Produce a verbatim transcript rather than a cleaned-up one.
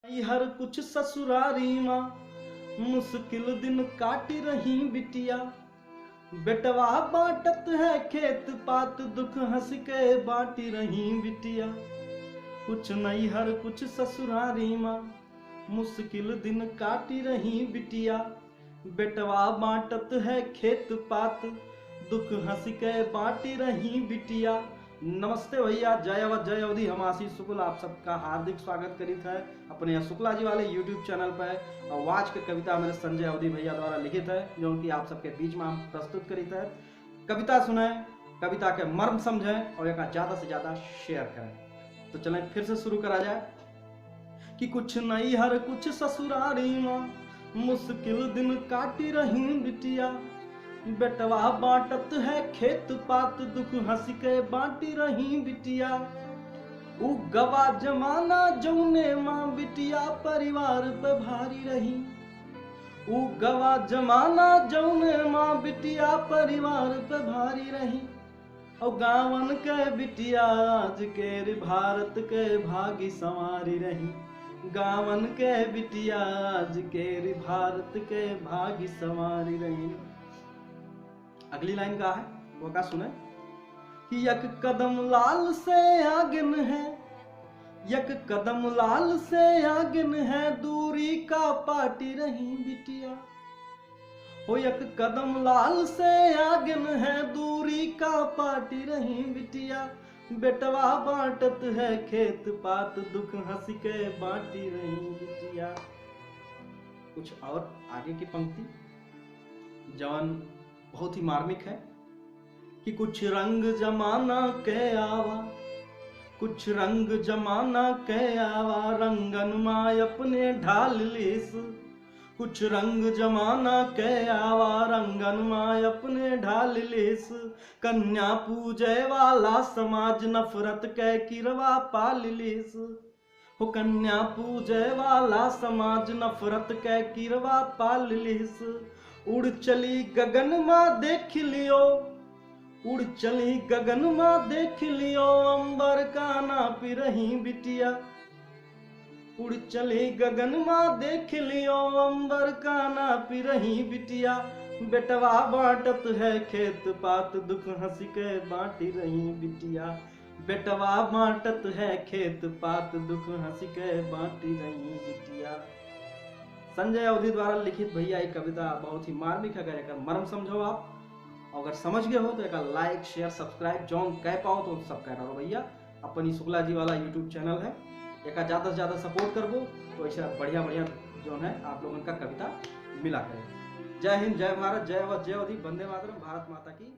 नैहर कुछ ससुरारी मा, मुश्किल दिन काटी रही बिटिया। बेटवा बाँटत है खेत पात, दुख हँस के बाँटी रही बिटिया। कुछ नैहर कुछ ससुरारी मा, मुश्किल दिन काटी रही बिटिया। बेटवा बाँटत है खेत पात, दुख हँस के बाँटी रही बिटिया। नमस्ते भैया, जय अवध, जय अवधी। हम आशीष शुक्ल आप सबका हार्दिक स्वागत करित है अपने या शुक्ला जी वाले YouTube channel पे। और आज के कविता मेरे संजय अवधी भैया द्वारा लिखित है, जो कि आप सबके बीच में हम प्रस्तुत करित है। कविता सुने, कविता के मर्म समझें और एका ज्यादा से ज्यादा share करें। तो चलें फिर से शुरू करा जाए कि कुछ नैहर कुछ ससुरारी मा, मुश्किल दिन काटी रही बिटिया। बेटवा बाँटत है खेत पात, दुख हँस के बाँटी रही बिटिया। उ गवा जमाना जौने मा बिटिया परिवार पे भारी रही। उ गवा जमाना जौने मा बिटिया परिवार पे भारी रही। और गाँवन के बिटिया आज केरी भारत के भागी संवारी रही। गाँवन के बिटिया आज केरी भारत के भागी संवारी रही। अगली line का है, वो का सुने कि एक कदम लाल से आगन है, एक कदम लाल से आगन है, दूरी का पाटी रही बिटिया। हो एक कदम लाल से आगन है, दूरी का पाटी रही बिटिया। बेटवा बाँटत है खेत पात, दुख हँस के बाँटी रही बिटिया। कुछ और आगे की पंक्ति जवन बहुत ही मार्मिक है कि कुछ रंग जमाना के आवा, कुछ रंग जमाना के आवा, रंगन मा अपने ढाल लीस। कुछ रंग जमाना के आवा, रंगन मा अपने ढाल लीस। कन्या पूजे वाला समाज नफरत के किरवा पाल लीस। हो कन्या पूजे वाला समाज नफरत के किरवा पाल लिहिस। उड़ चली गगन मा देख लियो, उड़ चली गगन मा देख लियो, अंबर का नापी रही बिटिया। उड़ चली गगन मा देख लियो, अंबर का नापी रही बिटिया। बेटवा बाँटत है खेत पात, दुख हँस के बाँटी रही बिटिया। बेटवा बाँटत है खेत पात, दुख हँस के बाँटी रही बिटिया। संजय अवधी द्वारा लिखित भैया, एक कविता बहुत ही मार्मिक है। अगर एकर मर्म समझो आप, अगर समझ गए हो तो एका like, share, subscribe जौन कह पाओ तो सब कह डालो भैया। अपन ई शुक्ला जी वाला YouTube channel है, एका ज्यादा से ज्यादा support करबो तो ऐसा बढ़िया बढ़िया जौन है आप लोगन का कविता मिला करे। जय हिंद, जय भारत, जय अवध, जय अवधी, वंदे मातरम, भारत माता की।